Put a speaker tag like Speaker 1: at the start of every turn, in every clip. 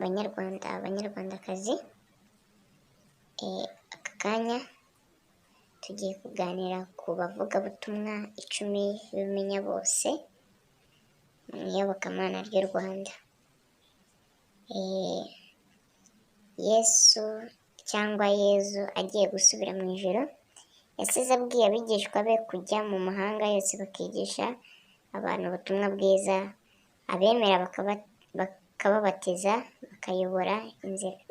Speaker 1: Banyarwanda, banyarwandakazi, aka kanya tugiye kuganira ku bavugabutumwa 10 b'imenyabose mu iyobokamana ry'u Rwanda. Yesu cyangwa Yezu agiye gusubira mu ijuru, yasize abwiye abigishwa be kujya mu mahanga yose bakigisha abantu ubutumwa bwiza, abemera bakababatiza,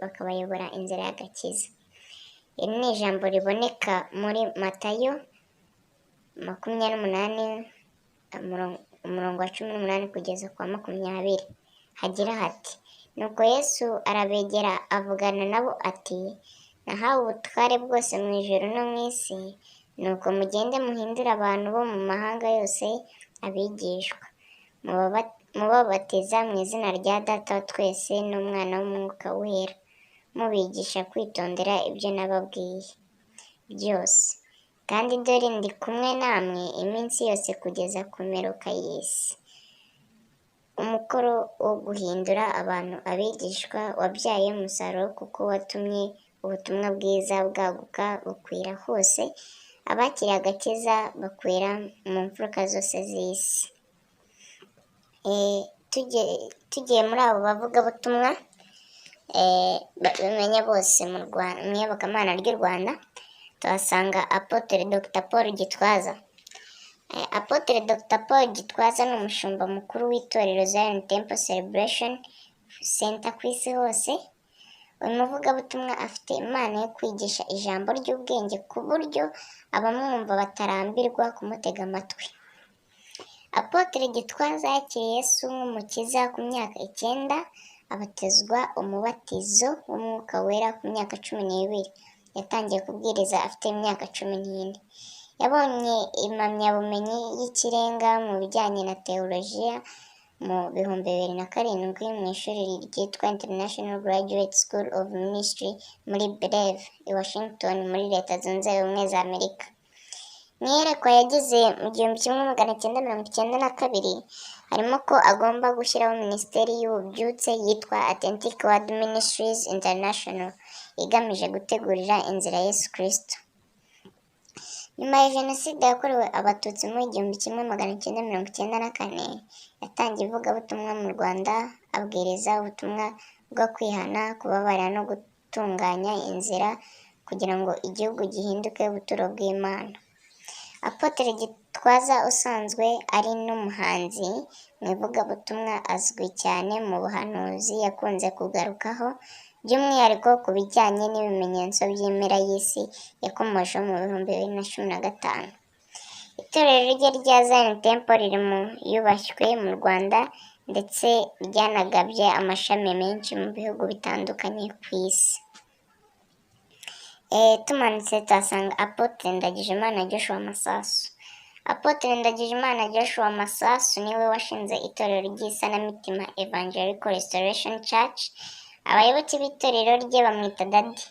Speaker 1: bakabayobora inzira y'agakiza. Iri ni ijambo riboneka muri Matayo 28, umurongo wa 18 kugeza ku wa 20. Hagira hati: "Nuko Yesu arabegera avugana nabo ati: 'Nahawe ubutware bwose mu ijuru no mu isi, nuko mugende muhindure abantu bo mu mahanga yose abigishwa, mubabatiza mu izina rya Data wa twese n'Umwana w'Umwuka Wera, mubigisha kwitondera ibyo nababwiye byose. Kandi dore ndi kumwe namwe iminsi yose kugeza ku mperuka y'isi.'" Umukoro wo guhindura abantu abigishwa wabyaye umusaruro kuko watumye ubutumwa bwiza bwaguka bukwira hose, abakiriye agakiza bakwira mu mfuruka zose z'isi. Tugiye muri abo bavugabutumwa b'imenyabose mu iyobokamana ry'u Rwanda, tuhasanga Apotre Dr Paul Gitwaza. Apotre Dr Paul Gitwaza ni umushumba mukuru w'itorero Zion Temple Celebration Center ku isi hose. Uyu muvugabutumwa afite impano yo kwigisha ijambo ry'ubwenge ku buryo abamwumva batarambirwa kumutega amatwi. Apotre Gitwaza yakiriye Yesu nk'umukiza ku myaka 9, abatizwa umubatizo w'Umwuka Wera ku myaka 12. Yatangiye kubwiriza afite imyaka 14. Yabonye impamyabumenyi y'ikirenga mu bijyanye na tewolojiya mu 2007 mu ishuri ryitwa International Graduate School of Ministry muri Bellevue i Washington muri Leta Zunze Ubumwe za Amerika. Mu iyerekwa yagize mu 1992 harimo ko agomba gushyiraho minisiteri y'ububyutse yitwa Authentic Word Ministries International igamije gutegurira inzira Yesu Kristo. Nyuma ya Jenoside yakorewe Abatutsi muri 1994, yatangiye ivugabutumwa mu Rwanda, abwiriza ubutumwa bwo kwihana, kubabarira no gutunganya inzira kugira ngo igihugu gihinduke ubuturo bw'Imana. Apotre Gitwaza usanzwe ari n'umuhanzi mu ivugabutumwa azwi cyane mu buhanuzi yakunze kugarukaho, by'umwihariko ku bijyanye n'ibimenyetso by'impera y'isi yakomojeho mu 2015. Itorero rye rya Zion Temple riri mu yubashywe mu Rwanda ndetse ryanagabye amashami menshi mu bihugu bitandukanye ku isi. Tumanutse tuhasanga Apotre Ndagijimana Joshua Masasu. Apotre Ndagijimana Joshua Masasu niwe washinze itorero ry'Isanamitima Evangelical Restoration Church. Abayoboke b'itorero rye bamwita Daddy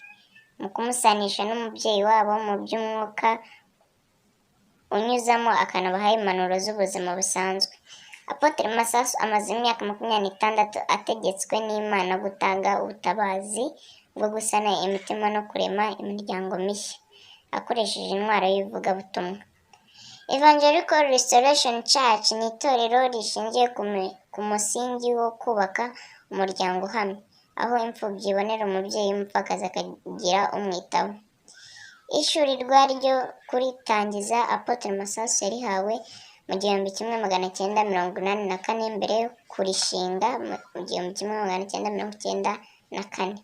Speaker 1: mu kumusanisha n'umubyeyi wabo mu by'umwuka unyuzamo akanabaha impanuro z'ubuzima busanzwe. Apotre Masasu amaze imyaka 26 ategetswe n'Imana gutanga ubutabazi bwo gusana imitima no kurema imiryango mishya akoresheje intwaro y'ivugabutumwa. Evangelical Restoration Church ni itorero rishingiye ku musingi wo kubaka umuryango uhamye, aho imfubyi ibonera umubyeyi, umupfakazi akagira umwitaho. Ishyurirwa ryo kuritangiza Apotre Masasu yarihawe mu 1984 mbere yo kurishinga mu 1994.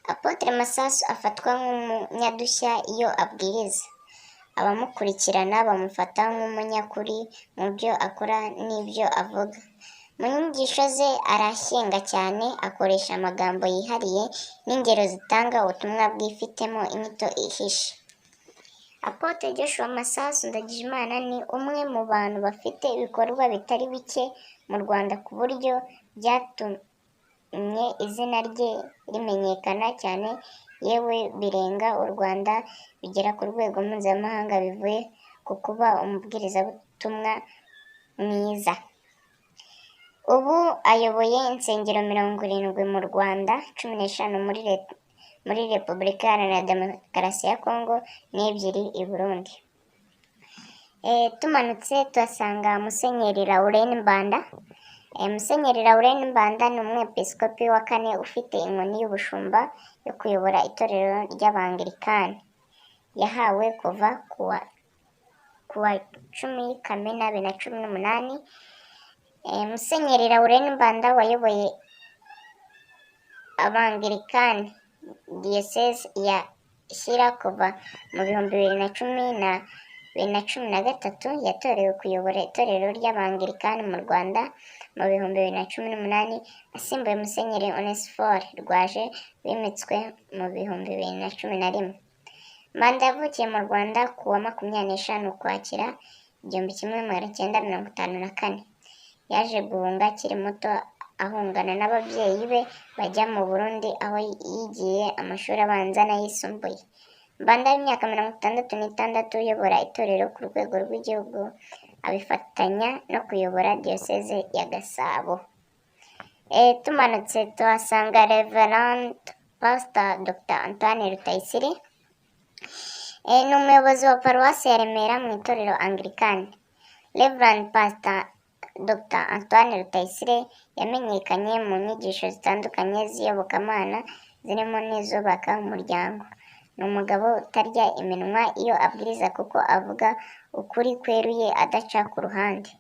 Speaker 1: Apotre Masasu afatwa nk'umunyadushya iyo abwiriza. Abamukurikirana bamufata nk'umunyakuri mu byo akora n'ibyo avuga. Mu nyigisho ze arashyenga cyane, akoresha amagambo yihariye n'ingero zitanga ubutumwa bwifitemo inyito ihishe. Apotre Joshua Masasu Ndagijimana ni umwe mu bantu bafite ibikorwa bitari bike mu Rwanda ku buryo byatumye izina rye rimenyekana cyane, yewe birenga u Rwanda bigera ku rwego mpuzamahanga bivuye ku kuba umubwirizabutumwa mwiza. Ubu ayoboye insengero 70 mu Rwanda, 15 muri Repubulika Iharanira Demokarasi ya Kongo n'ebyiri i Burundi. Tumanutse tuhasanga Musenyeri Laurent Mbanda. Musenyeri Laurent Mbanda ni umwepiskopi wa kane ufite inkoni y'ubushumba yo kuyobora itorero ry'Abangilikani. Yahawe kuva kuwa 10 Kamena 2018. Musenyeri Laurent Mbanda wayoboye Abangilikani Diyoseze ya Shyira kuva mu 2010 na 2013, yatorewe kuyobora itorero ry'Abangilikani mu Rwanda mu 2018, asimbuye Musenyeri Onesphore Rwaje wimitswe mu 2011. Mbanda yavukiye mu Rwanda ku wa 25 Ukwakira 1954. Yaje guhunga akiri muto, ahungana n'ababyeyi be bajya mu Burundi, aho yigiye amashuri abanza n'ayisumbuye. Mbanda w'imyaka 66 uyobora itorero ku rwego rw'igihugu, abifatanya no kuyobora Diyoseze ya Gasabo. Tumanutse tuhasanga Reverend Pastor Dr Antoine Rutayisire. Ni umuyobozi wa paruwasi ya Remera mu itorero Anglikani. Reverend Pastor Dr Antoine Rutayisire yamenyekanye mu nyigisho zitandukanye z'iyobokamana, zirimo n'izubaka umuryango. Ni umugabo utarya iminwa iyo abwiriza, kuko avuga ukuri kweruye adaca ku ruhande.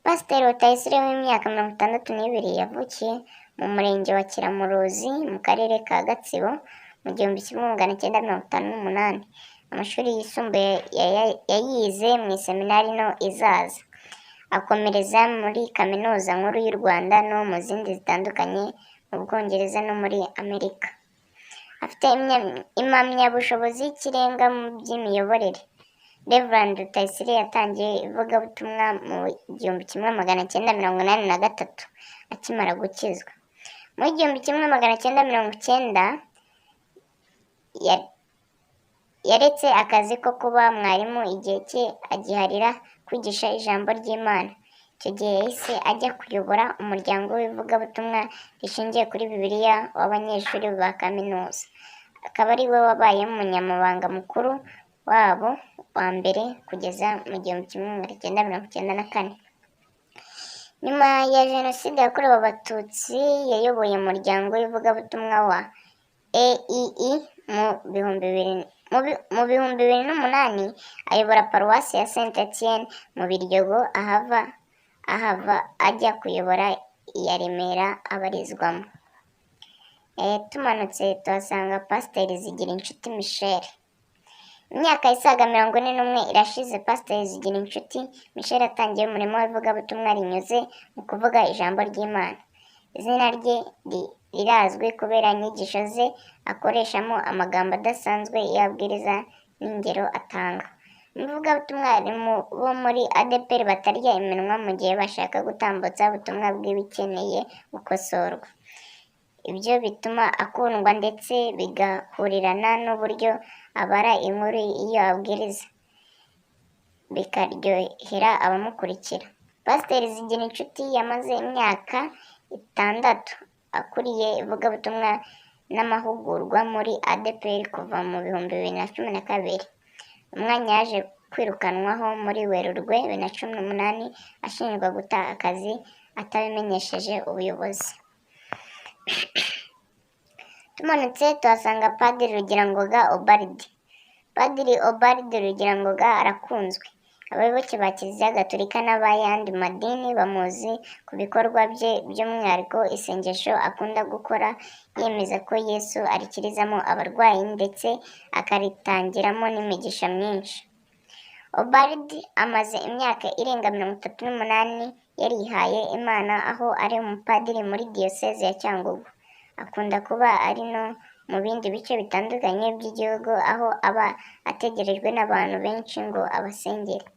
Speaker 1: Pasiteri Rutayisire w'imyaka 62 yavukiye mu murenge wa Kiramuruzi mu karere ka Gatsibo mu 1958. Amashuri yisumbuye yayize mu iseminari nto i Zaza, akomereza muri Kaminuza Nkuru y'u Rwanda no mu zindi zitandukanye mu Bwongereza no muri Amerika. Afite impamyabushobozi y'ikirenga mu by'imiyoborere. Reverend Rutayisire yatangiye ivugabutumwa mu 1983 akimara gukizwa. Mu 1990 yaretse akazi ko kuba mwarimu, igihe cye agiharira kwigisha ijambo ry'Imana. Icyo gihe yahise ajya kuyobora umuryango w'ivugabutumwa rishingiye kuri Bibiliya w'abanyeshuri ba kaminuza, akaba ari we wabaye umunyamabanga mukuru wabo wa mbere kugeza mu 1994. Nyuma ya Jenoside yakorewe Abatutsi yayoboye umuryango w'ivugabutumwa wa AEE. Mu 2008 ayobora paruwasi ya Saint Etienne mu Biryogo, ahava ajya kuyobora iya Remera abarizwamo. Tumanutse tuhasanga Pasiteri Zigirinshuti Michel. Imyaka isaga 41 irashize Pasiteri Zigirinshuti Michel atangiye umurimo w'ivugabutumwa rinyuze mu kuvuga ijambo ry'Imana. Izina rye rirazwi kubera inyigisho ze akoreshamo amagambo adasanzwe iyo abwiriza n'ingero atanga. Umuvugabutumwa ari mu bo muri ADEPR batarya iminwa mu gihe bashaka gutambutsa ubutumwa bw'ibikeneye gukosorwa. Ibyo bituma akundwa, ndetse bigahurirana n'uburyo abara inkuru iyo abwiriza, bikaryohera abamukurikira. Pasiteri Zigirinshuti yamaze imyaka 6 akuriye ivugabutumwa n'amahugurwa muri ADEPR kuva mu 2012. Umwanya yaje kwirukanwaho muri Werurwe 2018, ashinjwa guta akazi atabimenyesheje ubuyobozi. Tumanutse tuhasanga Padiri Rugirangoga Ubald. Padiri Ubald Rugirangoga arakunzwe. Abayoboke ba Kiliziya Gatolika n'abayandi madini bamuzi ku bikorwa bye, by'umwihariko isengesho akunda gukora yemeza ko Yesu arikirizamo abarwayi, ndetse akaritangiramo n'imigisha myinshi. Ubald amaze imyaka irenga 38 yarihaye Imana, aho ari umupadiri muri Diyoseze ya Cyangugu. Akunda kuba ari no mu bindi bice bitandukanye by'igihugu, aho aba ategerejwe n'abantu benshi ngo abasengere.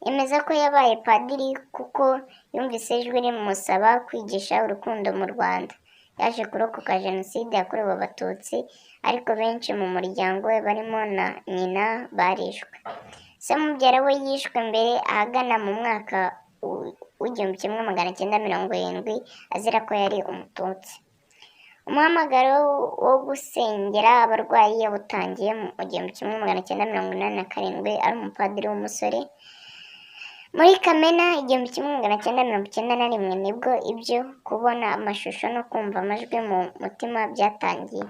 Speaker 1: Yemeza ko yabaye padiri kuko yumvise ijwi rimusaba kwigisha urukundo mu Rwanda. Yaje kurokoka Jenoside yakorewe Abatutsi, ariko benshi mu muryango we barimo na nyina barishwe. Se mubyara we yishwe mbere ahagana mu mwaka w'1970 azira ko yari Umututsi. Umuhamagaro wo gusengera abarwayi yawutangiye mu 1987 ari umupadiri w'umusore. Muri Kamena 1991 nibwo ibyo kubona amashusho no kumva amajwi mu mutima byatangiye.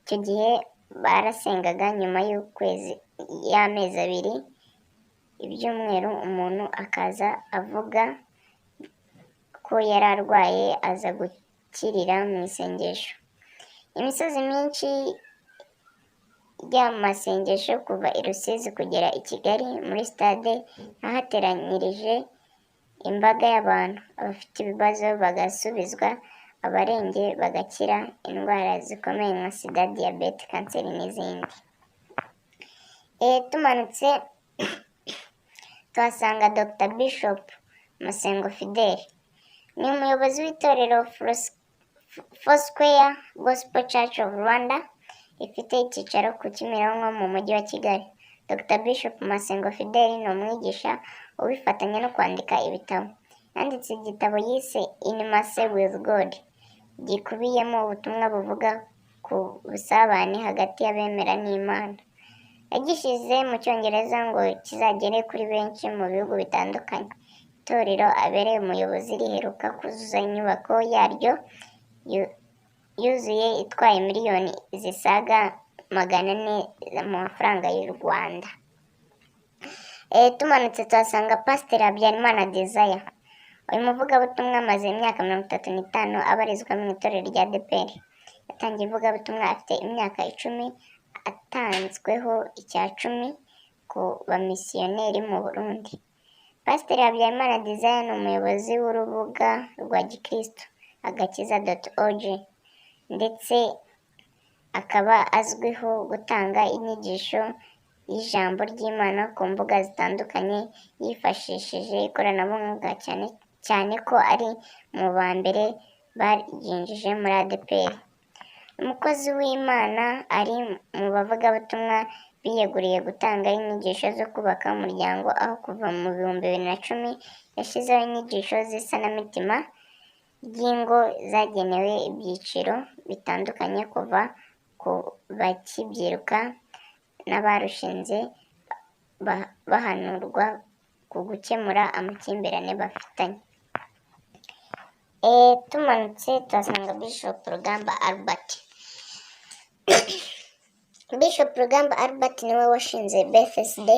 Speaker 1: Icyo gihe barasengaga, nyuma y'ukwezi, y'amezi 2, ibyumweru, umuntu akaza avuga ko yari arwaye, aza gukirira mu isengesho. Imisozi myinshi y'amasengesho kuva i Rusizi kugera i Kigali muri stade hateranyirije imbaga y'abantu, abafite ibibazo bagasubizwa, abarembye bagakira indwara zikomeye nka sida, diyabete, kanseri n'izindi. Tumanutse tuhasanga Dr Bishop Masengo Fidele. Ni umuyobozi w'itorero Foursquare Gospel Church of Rwanda rifite icyicaro ku Kimironko mu mujyi wa Kigali. Dr Bishop Masengo Fidele ni umwigisha ubifatanya no kwandika ibitabo. Yanditse igitabo yise Intimacy with God, gikubiyemo ubutumwa buvuga ku busabane hagati y'abemera n'Imana. Yagishyize mu Cyongereza ngo kizagere kuri benshi mu bihugu bitandukanye. Itorero abereye umuyobozi riheruka kuzuza inyubako yaryo yuzuye itwaye miliyoni zisaga 400 mu mafaranga y'u Rwanda. Tumanutse tuhasanga Pasiteri Habyarimana Desire. Uyu muvugabutumwa amaze imyaka 35 abarizwa mu itorero rya ADEPR. Yatangiye ivugabutumwa afite imyaka 10, atanzweho icya cumi ku bamisiyoneri mu Burundi. Pasiteri Habyarimana Desire ni umuyobozi w'urubuga rwa gikristo agakiza.org, ndetse akaba azwiho gutanga inyigisho y'ijambo ry'Imana ku mbuga zitandukanye yifashishije ikoranabuhanga, cyane cyane ko ari mu ba mbere baryinjije muri ADEPR. Umukozi w'Imana ari mu bavugabutumwa biyeguriye gutanga inyigisho zo kubaka umuryango, aho kuva mu 2010 yashyizeho inyigisho z'isanamitima ry'ingo zagenewe ibyiciro bitandukanye, kuva ku bakibyiruka n'abarushinze, bahanurwa ku gukemura amakimbirane bafitanye. Tumanutse tuhasanga Bishop Rugamba Albert. Bishop Rugamba Albert niwe washinze Bethesda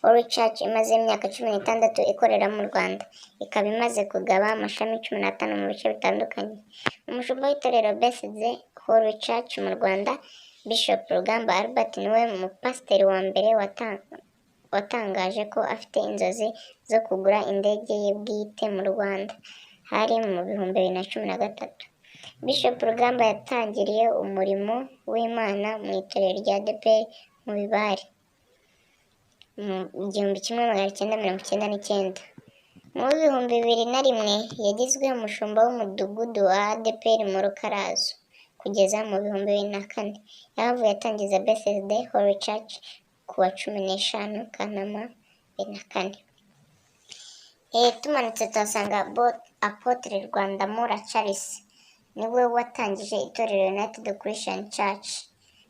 Speaker 1: Holy Church imaze imyaka 16 ikorera mu Rwanda, ikaba imaze kugaba amashami 15 mu bice bitandukanye. Umushumba w'itorero Bethesda Holy Church mu Rwanda, Bishop Rugamba Albert, niwe mupasiteri wa mbere watangaje ko afite inzozi zo kugura indege ye bwite mu Rwanda. Hari mu 2013. Bishop Rugamba yatangiriye umurimo w'Imana mu itorero rya ADEPR mu Bibare mu 1999. Mu 2001 yagizwe umushumba w'umudugudu wa ADEPR mu Rukarazo kugeza mu 2004. Yahavuye atangiza Bethesda Holy Church ku wa 15 Kanama 2004. Tumanutse tuhasanga Apotre Rwandamura Charles. Niwe watangije itorero United Christian Church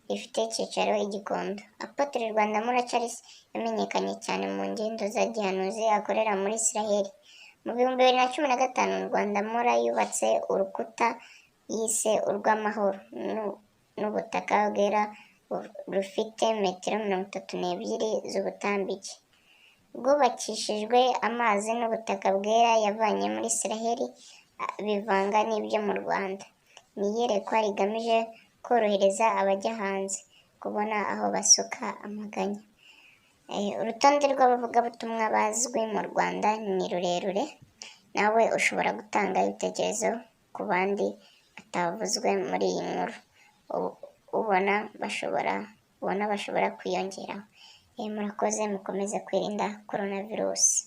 Speaker 1: rifite icyicaro i Gikondo. Apotre Rwandamura Charles yamenyekanye cyane mu ngendo za gihanuzi akorera muri Israel. Mu 2015 Rwandamura yubatse urukuta yise urw'amahoro n'ubutaka bwera, rufite metero 32 z'ubutambike, rwubakishijwe amazi n'ubutaka bwera yavanye muri Israel bivanga n'ibyo mu Rwanda. Ni iyerekwa rigamije korohereza abajya hanze kubona aho basuka amaganya. Urutonde rw'abavugabutumwa bazwi mu Rwanda ni rurerure, nawe ushobora gutanga ibitekerezo ku bandi batavuzwe muri iyi nkuru, ubona bashobora kwiyongeraho. Murakoze, mukomeze kwirinda korona virusi.